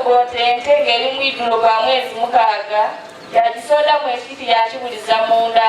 Yaakogota ente ng'eri mwidhulo gwa mwezi mukaaga, yaagisondamu ekiti yaakibuliza munda.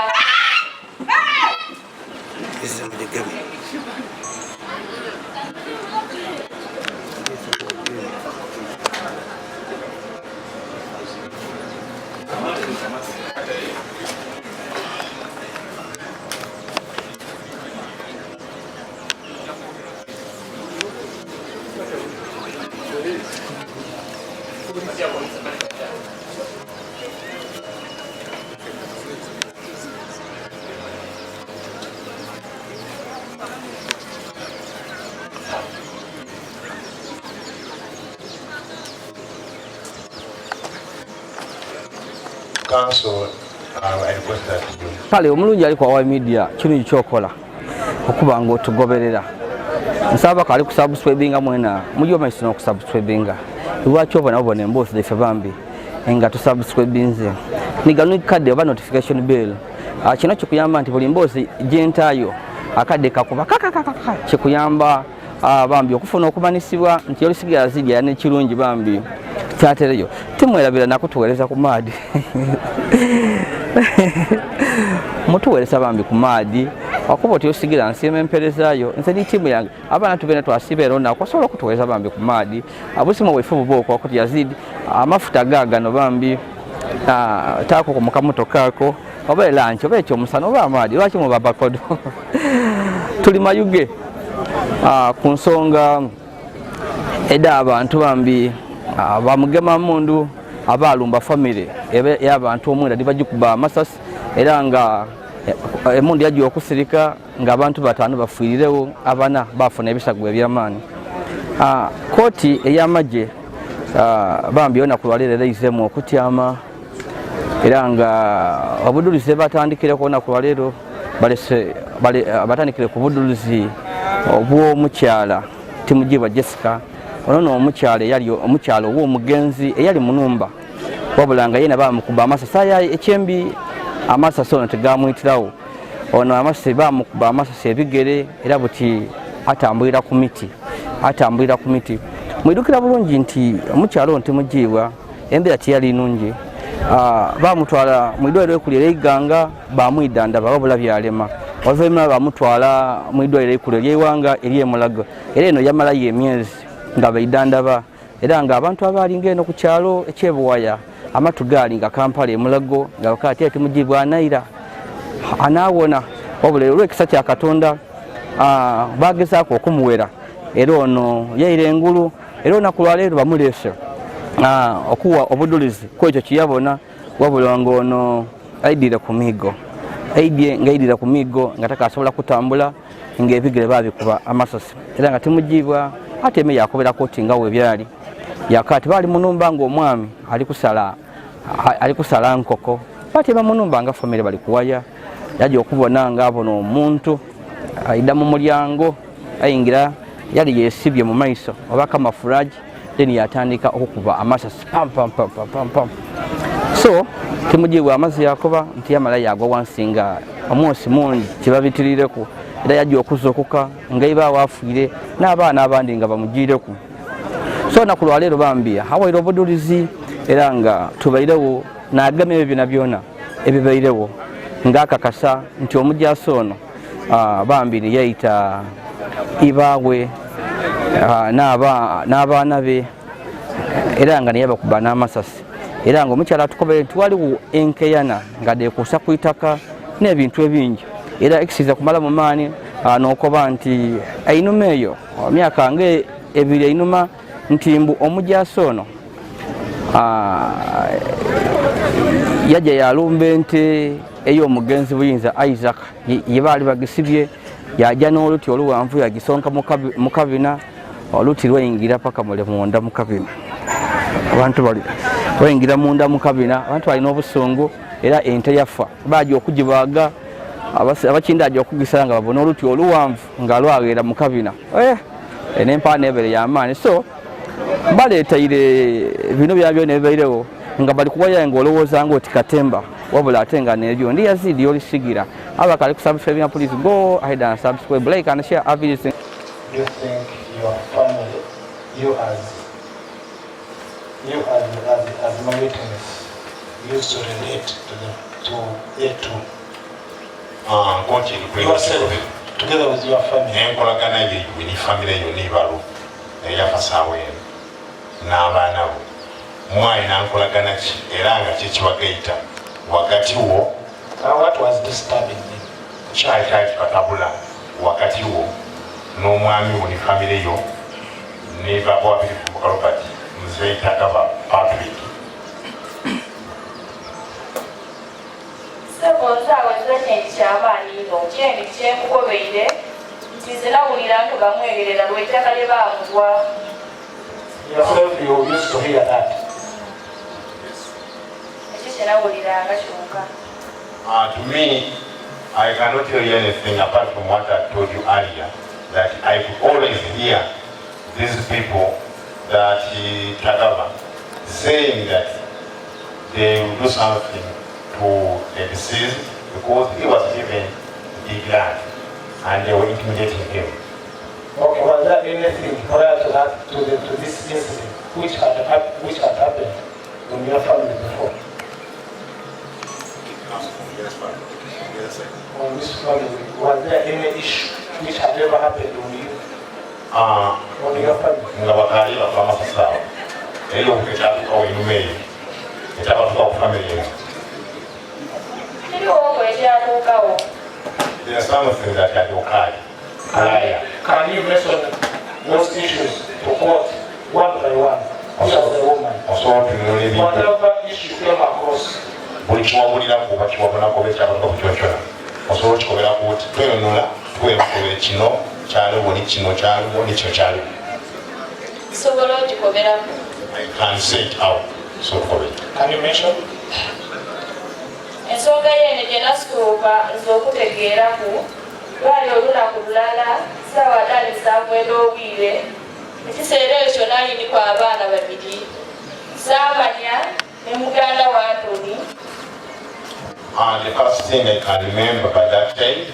Kale omulungi ali kwa media kino kyokola okuba nga otugoberera nsaba kali kusubscribinga mwena mujye omaiso n'okusubscribinga lwaki obona obona emboozi zaife bambi nga tusubscribinze nigano kadde oba notification bell. Kino kikuyamba nti buli mboozi gyentaayo akadde kakuba kakakakaka kikuyamba bambi okufuna okumanisibwa nti olusigala zijja nekirungi bambi kyatereyo. Timwerabira nakutuweereza ku maadi mutuweereza bambi ku maadi okuba oti osigira nsiima empeerezaayo nze ni tiimu yange abaana tubena twasiba era onaku osobola okutuweereza bambi ku maadi abusimu bwaife buba okwo Yazid amafuta gaagano bambi taako ku mukamotoka ako oba elanki oba ekyomusana oba amaadi lwaki muba bakodo tuli mayuge ku nsonga eda abantu bambi bamugema mundu abalumba famire y'abantu omwenda dibagikuba amasasi era nga emundu yajja okusirika nga abantu bataano bafiirirewo abana bafuna ebisago ebyamaanyi. Kooti ey'amagye bambi olunaku lwaleero era eyizeemu okutyama era nga obudulizi batandikireko olunaku lwaleero batandikire ku budulizi obw'omukyala Timugibwa Jessica. Ono n'omukyala eyali omukyala ow'omugenzi eyali munumba wabula nga yena bamukuba amasasi aya ekyembi amasasi ono tegamuyitirawo. Ono amasasi bamukuba amasasi ebigere era buti atambulira ku miti, atambulira ku miti. Mwidukira bulungi nti omukyala ono Timugibwa embeera teyali nungi. Bamutwala mu idwaliro ekulu ery'eiganga bamwidandaba wabula byalema. Oluvannyuma bamutwala mu idwaliro ekulu ery'eiwanga ery'emulago era eno yamalayo emyezi nga baidandaba era nga abantu abaalinga eno ku kyalo ekyebuwaya amatu gaali nga Kampala emulago nga bakati Timugibwa anaira anaawona wabula olw'ekisa kya Katonda bagezaako okumuwera era ono yaira engulu era olunaku lwaleero bamuleese okuwa obudulizi ku ekyo kyeyabona wabula nga ono aidire ku miigo aidye nga aidira ku miigo nga takasobola kutambula ng'ebigere babikuba amasasi era nga Timugibwa ate eme yakobera kooti nga webyali yakati baali munumba ng'omwami ali kusala nkoko batyema munumba nga famire bali kuwaya yajja okubona nga abona omuntu aida mu mulyango ayingira yali yesibye mu maiso oba kamafuraji then yatandika okukuba amasasi pam pam pam pam pam pam. So Timugibwa amazi yakuba nti yamala yagwa wansi nga omwosi mungi kibabitirireku era yajja okuzuukuka nga iba wafiire n'abaana abandi nga bamugiireku. So olunaku lwaleero bambi hawaire obudulizi era nga tubairewo n'agema ebyo byona byona ebibairewo ng'akakasa nti omujaasi ono bambi niyayita ibaawe n'abaana be era nga niyabakuba n'amasasi era nga omukyala atukobere nti waliwo enkeyana nga dekuusa ku itaka n'ebintu ebingi era ekisiza kumala mu maani n'okoba nti einuma eyo myaka nga ebiri einuma nti mbu omujaasi ono yajja yalumba ente ey'omugenzi Buyinza Isaac ye baali bagisibye yajja n'oluti oluwanvu yagisonka mu kabina oluti lwayingira paka mule munda mu kabina abantu bali lwayingira munda mu kabina abantu balina obusungu era ente yafa baja okugibaaga abakinda aja okugisala nga babona oluti oluwanvu nga lwageera mu kabina n'empaana ebere y'amaanyi. So baleetaire bino bya byona ebibairewo nga bali kuwaya nga olowooza nga oti katemba wabula ate nga nebyo ndi Yazidi olisigira abakali ku subscribe please go ahead and subscribe, like and share our videos. Do you think your family, you as You as my witness used to relate to A2? Nkooti Yourself, together with your family. Enkolagana yeibwe ne famire yo n'ebalo eyafa saawa eno n'abaana bo, mwalina nkolagana ki era nga kyekibagaita wakati wo? Now, what was disturbing them? Kyali kyali kikatabula wakati wo n'omwami wo ne famire yo ne baba wabiri ku Robert Muzeyi Tagaba Patrick. Ssebo, nze awo nze kyendi kyamaanyi ino kyendi kyenkugobeire nti nze nawulira nti bamwegerera lw'ettaka lye baamuwa. Yourself, you used to hear that. Ekyo kyenawuliranga kyonka. To me, I cannot tell you anything apart from what I told you earlier, that I could always hear these people that Tagaba saying that they will do something to the deceased because he was given the land and they were intimidating him. Okay, was there anything prior to that, to this incident, which had happened in your family before? On this family, was there any issue which had ever happened on you, on your family? Nga bakaali bakuba amasasi awo era okukyatukawo enyuma eyo ekyabatuka ku family eno. Kiriwo ekyatuukawo. There are something that had occurred prior. Can you mention those issues to court one by one, you as a woman? Osobola otunula ebintu Whatever issue came across, buli kiwabuliraku oba kiwabonako oba ekyabatuka ku kyonkyona osobola okikobera kuti twenonola tuwekukobere kino kyaliwo ni kino kyaliwo ni kino kyaliwo. Nsobola ogikoberaku. I can say it out, so tukobere. Can you mention? Ensonga yene gye nasooka nze okutegeeraku lwali olunaku lulala saawa ddali 7 ed'obwire. Ekiseera ekyo nali ndiko abaana babiri, Saamanya ne muganda wa Antoni. The first thing I can remember, by that time,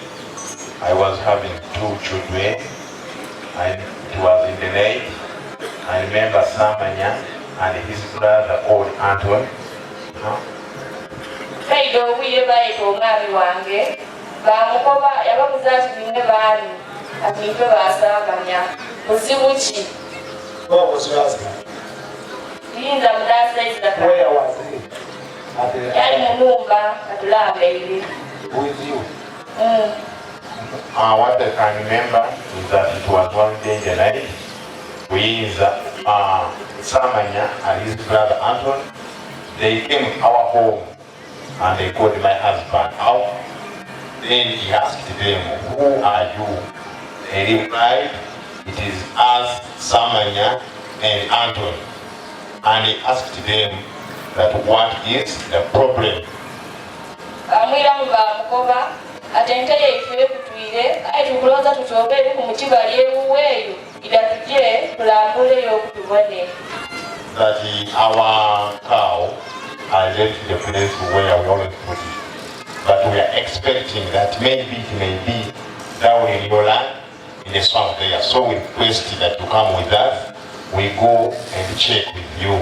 I was having two children, and it was in the night. I remember Samanya and his brother called Anton. Huh? Baida obwire bayita omwami wange bamukoba yababuza ati nimwe baani ati nitwe basaamanya buzibu ki? Where was your husband? Tuyinza mudansa Isaka. Where was he? At the, Yali mu numba katulambaire. With you? Mm. What I can remember is that it was one day in the night. We, Samanya and his brother Anton, they came to our home and they called my husband out. Then he asked them, "Who are you?" They replied, "It is us, Samanya and Anton." And he asked them that what is the problem? Bamwiramu bamukoba ati ente yaife ekutwire aye tukulowooza tutyobe eri ku mukibali ewuwe eyo ida tujje tulambuleyo okutubone. That our cow has left the place where we always put it. But we are expecting that maybe it may be down in your land, in the swamp there. So we request that you come with us. We go and check with you.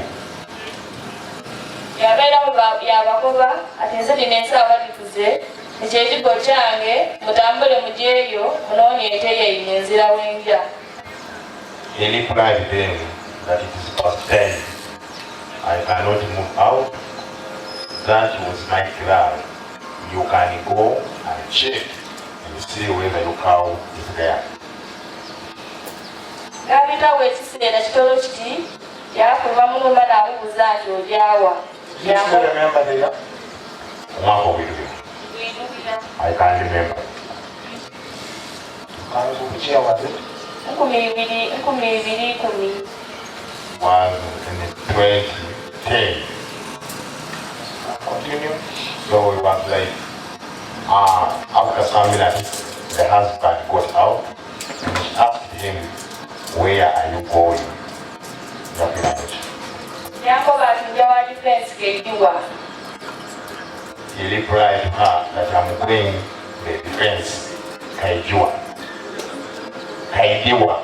Yabeeramu yabakoba ati nze nina ensaawa dikuze ekyo ekigo kyange mutambule mugyeyo munoonye ente yaimwe nzira wenja. He replied them that it is past 10. I cannot move out. That was my kraal. You can go and check and see whether your cow is there. Gabitawo ekiseera kitolo kiti yakuva mulumba n'amubuuza nti ojaawa. Do you still remember the year? Omwaka ogwidubira. I can't remember. And which year was it? 2010. Was in 2010. Continue. So it was like, after some minutes, the husband got out and she asked him, "Where are you going?" Nothing much. Yankoba ati nja wa defense kejiwa. He replied to her that I'm going the defense, Kaijua. Kaidiwa.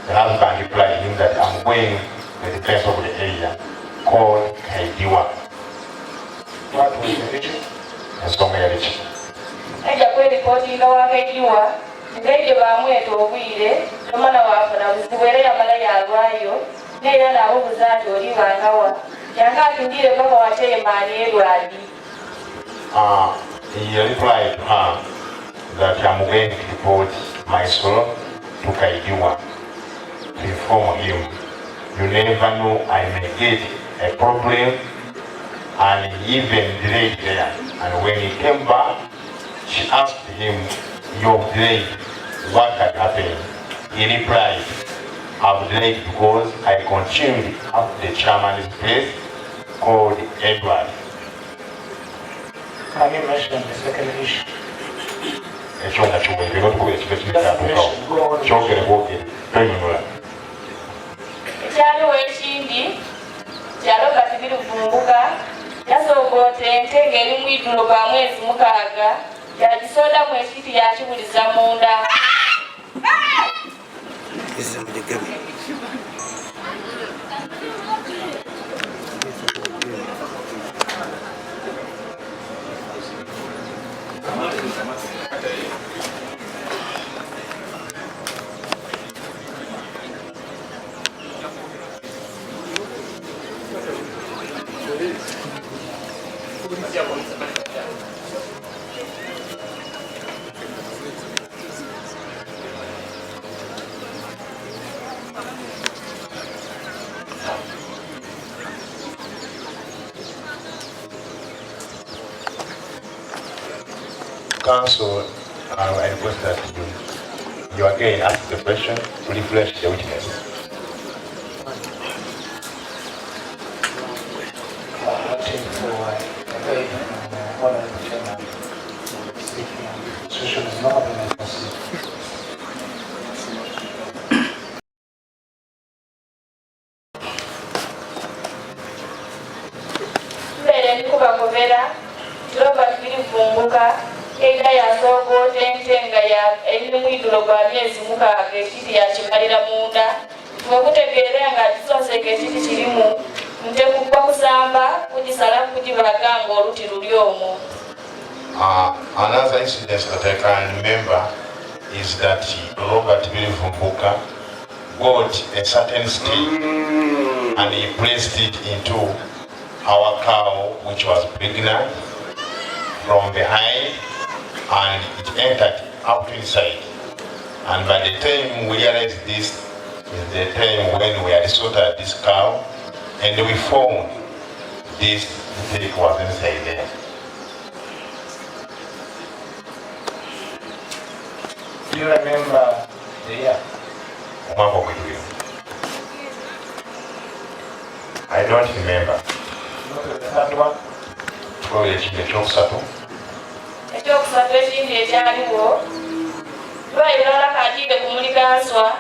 The husband replied him that I'm going the defense of the area called Kaidiwa. What was the issue? Ensonga yali ki? Naija kweripootinga wa Kaidiwa ngaije bamweta obwire tomana wafuna buzibu era yamala yalwayo neera namubuuza nti oli wangawa yanga atundire paka wa chairman Edward. He replied to her that I'm going to report my sorrow to Kaidiwa to inform him. You never know, I may get a problem, and he even delayed there. And when he came back, she asked him, you've delayed, what had happened? He replied, I've delayed because I continued up the chairman's place called Edward. Can you mention the second issue? Ekyo nga kiwedde n'otukubira ekintu ekibi kyatuukawo kyogere bwogere toyinula. Ekyaliwo ekindi kya Robert Birivumbuka yasoogoota ente ng'eri mu iddulo gwa mwezi 6 yagisondamu ekiti yakibuliza munda. Council, I request that you again ask the question to refresh the witness. Waiting for Honorable Chairman speaking. Situation is normal and I proceed. Mbeere ndikubakobera Robert Birivumbuka era yasoogoota ente nga eri mu iddulo gwa myezi 6 ekiti yakimalira munda okutegeera nga kisonseka ekiti kirimu nte kugwa kusamba kugisala kugibaga ng'oluti luli omwo. Another incident that I can remember is that Robert Birivumbuka got a certain stick and he placed it into our cow, which was pregnant, from behind, and it entered up to inside. And by the time we realized this is the time when we had slaughtered this cow, and we found this stick was inside there. Do you remember the year? Omwaka ogw'ebibiri. I don't remember. Not the third one? Tukobera ekintu ekyokusatu. Ekyokusatu ekindi ekyaliwo lwayirala kagiide kumulika nswa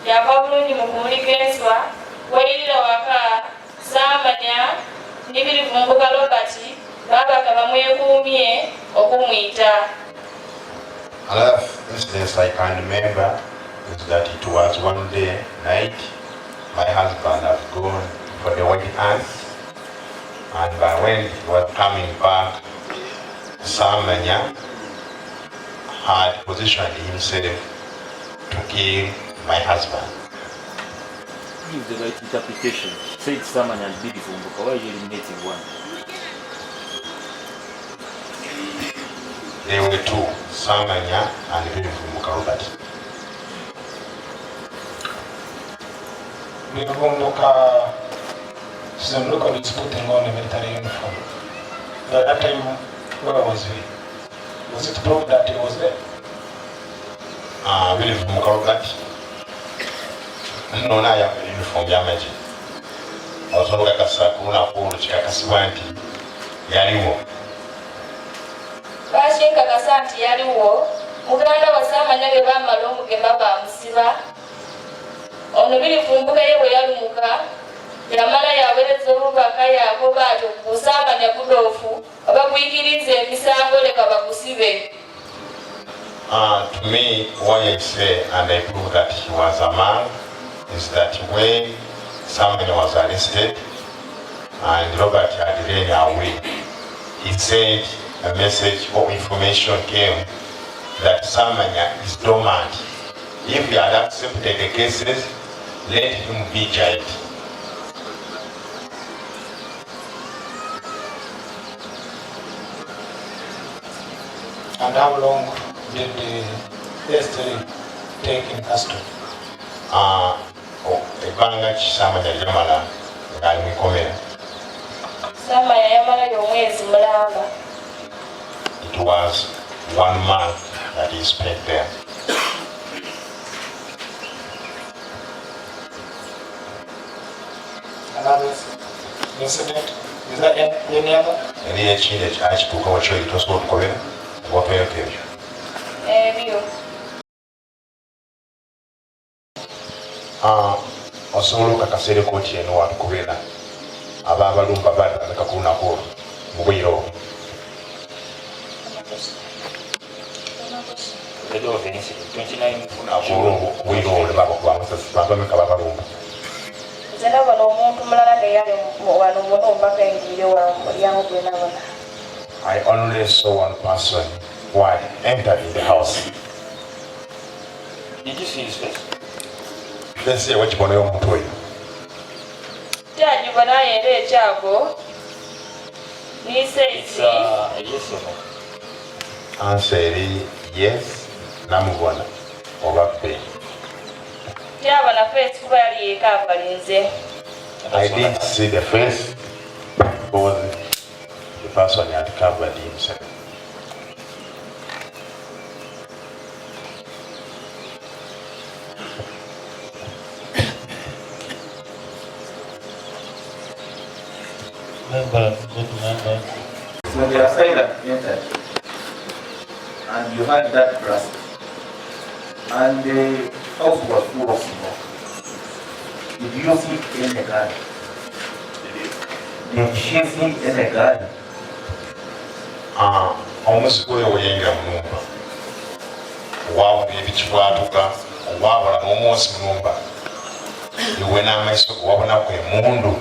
yava bulungi mu kumulika enswa weyirira waka saamanya n'Ibirivumbuka Robert baabaka bamwekuumye okumwita. Another incident I can remember is that it was one day night, my husband had gone for the white ants, and by when he was coming back, Samanya had positioned himself to kill my husband. Give the right interpretation. Say it's Samanya and Birivumbuka. Why are you eliminating one? There were two, Samanya and Birivumbuka Robert. Birivumbuka Ssemruka is putting on a military uniform. At that time, where was he? Was it proved that he was there? Birivumbuka Robert nona ayambala uniform y'amagye osobola okukakasa ku lunaku olwo kikakasibwa nti yaliwo. Lwaki nkakasa nti yaliwo? Muganda wa Saamanya bwe baamala omugema baamusiba. Ono Birivumbuka ye bwe yalumuka yamala yaweereza obubaka yakoba ati okusaamanya gudoofu oba guyikiriza emisango leka bagusibe. To me, why I say and I prove that he was a man is that when Samanya was arrested and Robert had ran away, he said a message or information came that Samanya is dormant. If he had accepted the cases, let him be jailed. And how long did the S3 take in custody? Oh, ebbanga ki Samanya lyamala ng'ali mu ikomera? Samanya yamalayo omwezi mulamba. It was 1 month that he spent there. Another incident? Is there any other? Eriyo ekindi ekyakituukawo kyo tosobola okutukobera oba ebyo? Ebyo. Osobola okakasa eri kooti eno watukubera abaabalumba baali bameka ku lunaku olwo mu bwire obwo? The day of the incident, 29 Olunaku olwo obwire obwo babakuba amasasi, bantu bameka babalumba? Nze nabona omuntu mulala ng'eyali wano mu nnumba ng'ayingirire wa mulyango gwe nabona. I only saw one person who had entered in the house. Did you see his face? Face wakibonayo omuntu oyo? Kyagibona era ekyago It's a yes or no? Answer eri yes, namubona oba bbe. Kyabona face kuba yali yeka avalinze. I didn't see the face because the person had covered himself. Members, good members. When the assailant entered and you had that blast and the house was full of smoke, did you see any gun? Did she see any gun? Omuzigo oyo weyingira mu nnumba, wawulira ebikibwatuka, wabula n'omwosi mu nnumba, iwe n'amaiso go wabonaku emmundu?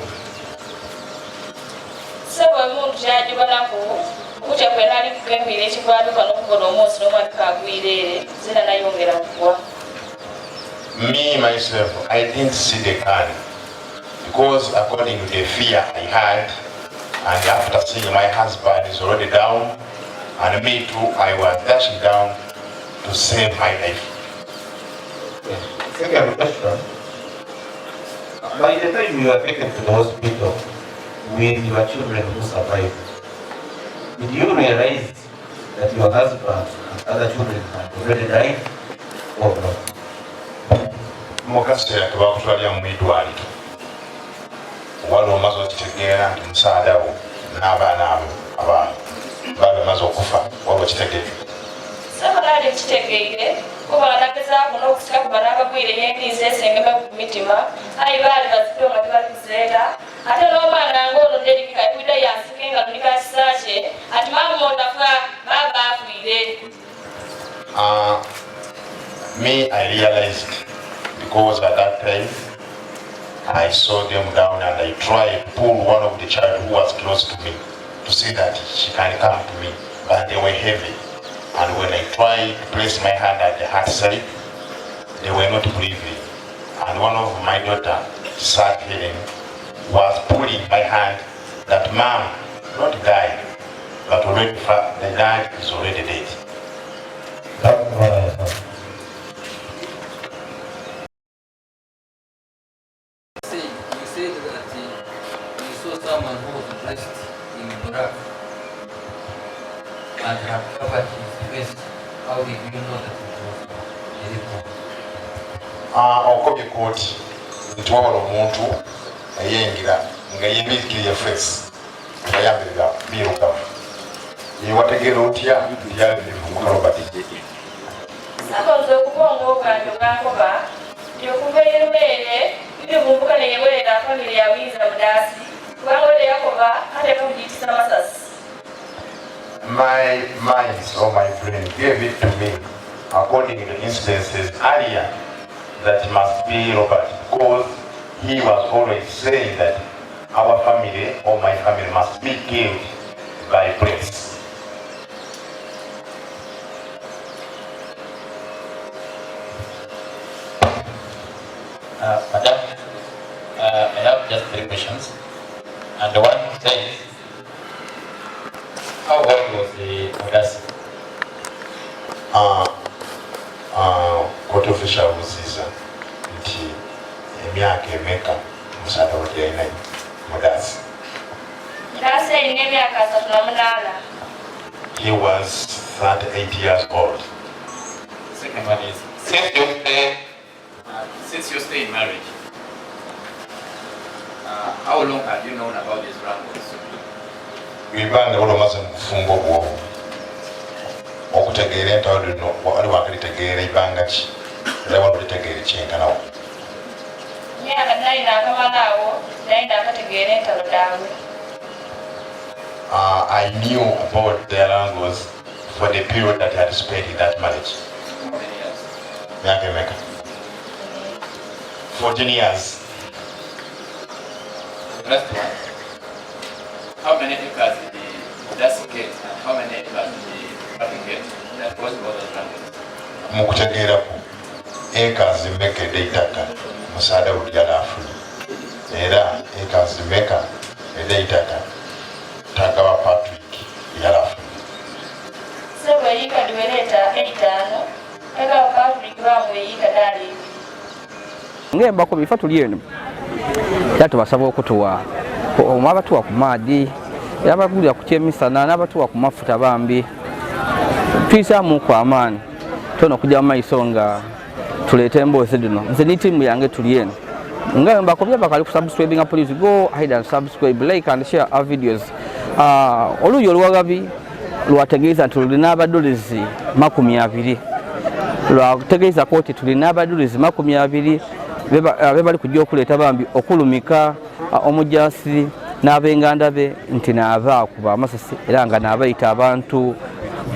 Ssebo, emmundu kyagibonaku kutya kwe nali kugembira ekibwatuka n'okubona omwosi n'omwatuka agwire ere zina nayongera kugwa. Me, myself, I didn't see the gun because according to the fear I had, and after seeing my husband is already down, and me too, I was dashing down to save my life. Second question. By the time you were taken to the hospital with your children who survived, did you realize that your husband and other children had already died or not? Mu kaseera ke bakutwalira mu idwaliro, wali omaze okitegeera nti musaada wo n'abaana abo abaana baali bamaze okufa, wali okitegeera? Ssebo, naali nkitegeire kuba nagezaako n'okusika kuba n'abagwire y'entiisa esengema ku mitima, ayi baali bazito nga tebali kuseera, ate n'omwana ng'ono Deriki kayuda yansika engalo ne kakisa kye ati maama otafa, baaba afiire. Me, I realized because at that time I saw them down and I tried to pull one of the child who was close to me to see that she can come to me, but they were heavy. And when I tried to place my hand at the heart side, they were not breathing. And one of my daughter, Sat Helen, was pulling my hand that mom, not died, but already the dad is already dead. That's what I thought. You said that you saw someone who was dressed in black and had covered his face. How did you know that it was Eric? Okobye kooti nti wabala omuntu eyingira nga yebiikiriye face nga yambirira birugavu, yewategeera otya nti yali Birivumbuka Robert? Ssebo, nze okubongo bwange bwankoba nti okuva erumeere Birivumbuka neyewerera famire ya Buyinza Budaasi, kubanga ole yakoba ateeka kugiyitisa masasi. My mind or my brain gave it to me according to the incidences earlier that must be Robert, because He was always saying that our family or my family must be killed by bullets. Madam, I have just three questions. And the one says, how old was the Mudasi? Court official abuuziza nti emyaka emeka omusaadha we gyalina, Mudasi? Mudasi alina emyaka 38. He was 38 years old. Second one is, since you stay in marriage, how long have you known about these wrangles? Ibanga olwo omaze mu bufumbo bwo, okutegeera entalo lino wali wakalitegeera ibanga ki, era wali olitegeera kyenkanawo? Myaka nali nakamalaawo, nali nakategeera entalo daabwe. I knew about their wrangles for the period that I had spent in that marriage. How many years? Myaka emeka? 14 years. The last one. How many acres did the Mudasi get and how many acres did the Patrick get that caused all those wrangles? Mu kutegeeraku, acres mmeka ed'eitaka musaada buli yali afunye, era acres mmeka ed'eitaka Tagaba Patrick yali afunye? Sebo, eyiika diwereeta 5, Tagaba Patrick bamuwa eyiika daali 2. Ngembako bifa tuli eno, era tubasaba okutuwa abatuwa ku maadi, era abagulira ku kyemisana n'abatuwa ku mafuta. Bambi tuyisaamuku amaanyi tona okujja mu maiso nga tuleete emboozi dino. Nze ne tiimu yange tuli eno nga mbakobya bakali kusubscribinga. Please go ahead and subscribe, like and share our videos. Oluuyi oluwagabi lwategeeza nti tulina abajulizi 20. Lwategeeza kooti tulina abajulizi 20 be bali kujja okuleeta bambi okulumika omujasi n'abenganda be nti naaba akuba amasasi, era nga naabayita abantu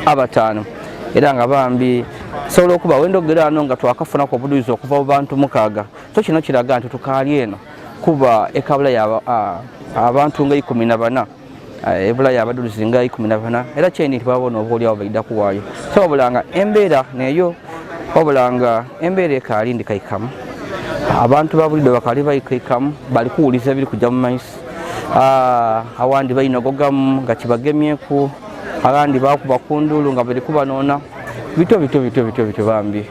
abataano. Era nga bambi sobola okuba wendogera ano nga twakafunako obujulizi okuva mu bantu 6. So kino kiraga nti tukaali eno, kuba ekabula abantu nga 14, ebulayo abajulizi nga 14, era kyeni nti babona oba oliawo baida kuwaayo. So wabula nga embeera neyo, wabula nga embeera ekaali ndikaikamu, abantu babulidde bakali baikaikamu, bali kuwuliza ebiri kujja mu maiso. Awandi bayinogogamu nga kibagemyeku, abandi bakuba ku ndulu nga bali kubanoona bityo bityo bityo bityo bityo bambi.